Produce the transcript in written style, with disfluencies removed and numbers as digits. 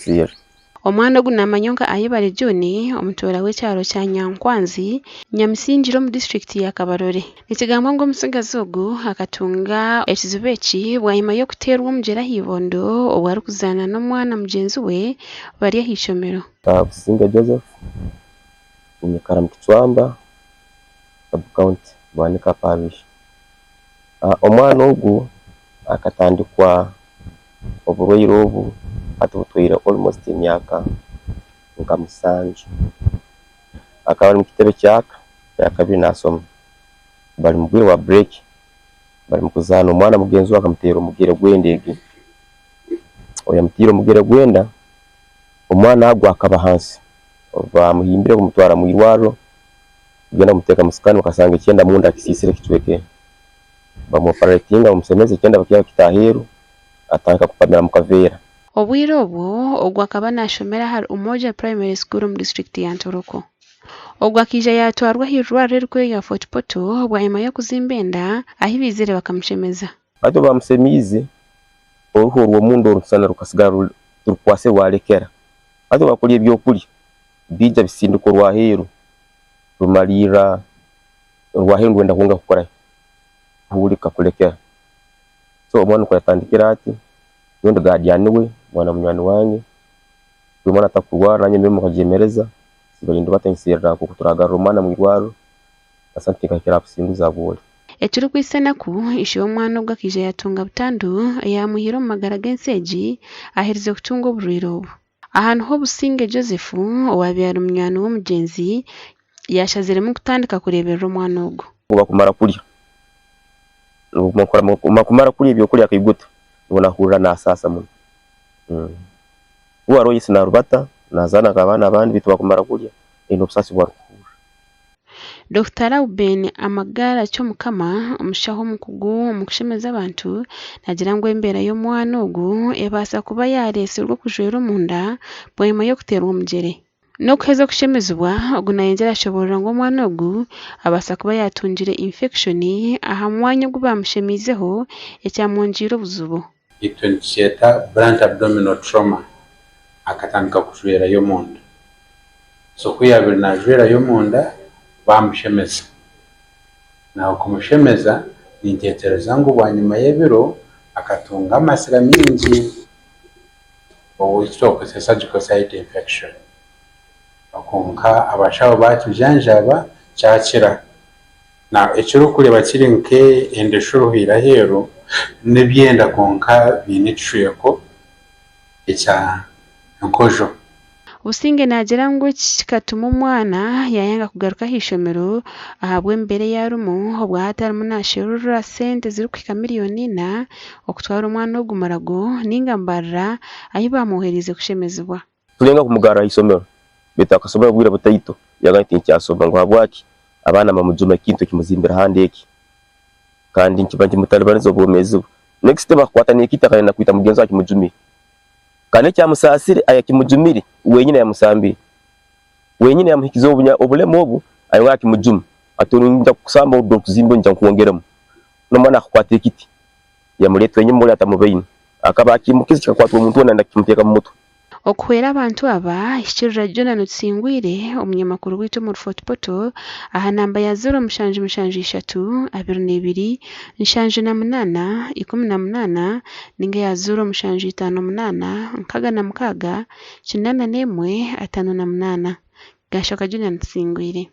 Seeri. Omwana ogu naamanywa nka Ayebare John, omutuura w'ekyaro kya Nyankwanzi, Nyamisingiro omu disiturikiti ya Kabarole. Nikigambwa ngu omutsigazi ogu akatunga ekizibu eki bwanyima y'okuteerwa omugyera aha ibondo obu arikuzaana n'omwana mugyenzi we bari aha ishomero. Businge Joseph, Nyikara mu Kicwamba sub county Bwanika parish. Omwana ogu akatandikwa oburwaire obu hati butwaire almost emyaka nka musanju. Akaba ari mukitebe kyaka kyakabiri nasoma bari mubwire bwa break bari mukuzaana omwana mugyenzi we akamuteera omugyere gw'enda egi, obu yamuteire omugyere gw'enda omwana agwa akaba ahansi, obu bamuhimbire bamutwara omwirwarro kugenda kumuteeka mu scan bakasanga ekyenda munda kisiisire kicwekere, bamu operatinga bamusemeza ekyenda bakiiha bakita aheeru atandika kupamira mu kaveera. Obwire obwo, ogu akaba naashomera ahari Umoja Primary School omu disiturikiti ya Ntoroko. Ogu akaija yaatwarwa aha irwariro erikuru erya Fort Portal bwanyima y'okuzimba enda ahi baizire bakamushemeza. Hati obu bamusemiize, oruhu orw'omunda orusana rukasigara tirukwasire rwarekera. Hati obu bakurya ebyokurya, biija bisindika orwaheeru, rumalirra orwaheeru nirwenda kwongera kukora ki? Kuhuurika kurekera. So omwana nikwo yatandikire ati, nyowe ndi guardian we, omwana munywani wange, buri omwana atakurwara nanye emirimo nkagyemereza, nsigaire ndibata nserra nk'oku turagarura omwana mwirwarro, asante nkahikira aha businguzi abwore. Ekirikwitsa enaku, ishe w'omwana ogu akaija yaatunga butandu eyaamwihire omu magara g'ensi egi aherize kutunga oburwaire obu. Aha niho Businge Joseph owaabaire ari munywani w'omugyenzi yaashaziremu kutandika kureeberera omwana ogu. Obu bakumara kurya, obu bakumara kurya ebyokurya akaiguta, nibwo nahurira nasaasa muno. Uwe aroho yes narubata, nazaana nk'abaana abandi beitu bakumara kurya aine obusaasi obu arikuhurra. Dokita Reuben Amagara Kyomukama, omushaho omukugu omu kushemeza abantu, naagira ngu embeera y'omwana ogu ebaasa kuba yaareetsirwe okujwera omunda bwanyima y'okuteerwa omugyere. N'okuheza okushemezibwa, ogu nayongyera ashoboorora ngu omwana ogu abaasa kuba yaatungire infection aha mwanya ogu baamushemeizeho ekyamwongyeire obuzibu. Itwe nitukyeta blunt abdominal trauma, akatandika kujwerayo omunda. So ku yaabaire naajwerayo omunda, baamushemeza. Nawe kumushemeza, ninteekyereza ngu bwanyima y'ebiro akatunga amasira maingi, eki twakukozesa surgical site infection. Kwonka abashaho baakijanjaba kyakira. Now eki orikureeba kiri nk'enda eshuruhwire aheeru n'ebyenda kwonka biine ekishweko ekya enkojo. Businge naagira ngu eki kikatuma omwana yaayanga kugaruka aha ishomero ahabw'embeera ei arimu obwo hati arimu naasherura sente zirikuhika miriyoni ina okutwara omwana ogu Murago ninga Mbarara ahi baamwohereize kushemezibwa. Tulenga kumugarra ha isomero baitu akasoma obwire butaito yagamba nti tinkyasoma ngu habwaki abaana bamujuma ekintu ekimuzimbire handi eki kandi nikiba nikimutalibaniza obwomeezi bwe. Next time akakwata n'ekiti akagenda kwita mugenzi we akimujumire kandi ekyamusaasire ayakimujumire wenyini ayamusambire wenyini ayamuhikize obulema obu ayongera akimujuma ati onu ninyija kukusamba orudda orukuzimba ninyija nkwongeremu. N'omwana akakwata ekiti yamuleetera enyuma oli atamubaine akaba akimukize kikakwatwa omuntu weena ayenda kukimuteeka mu mutwe. Okuhwera abantu aba, hikirira Jonah Tusingwire, omunyamakuru waitu omuri Fort Portal aha namba ya 0773 22 78 18 ninga eya 0758 66 81 58. Gaashoka Jonah Tusingwire.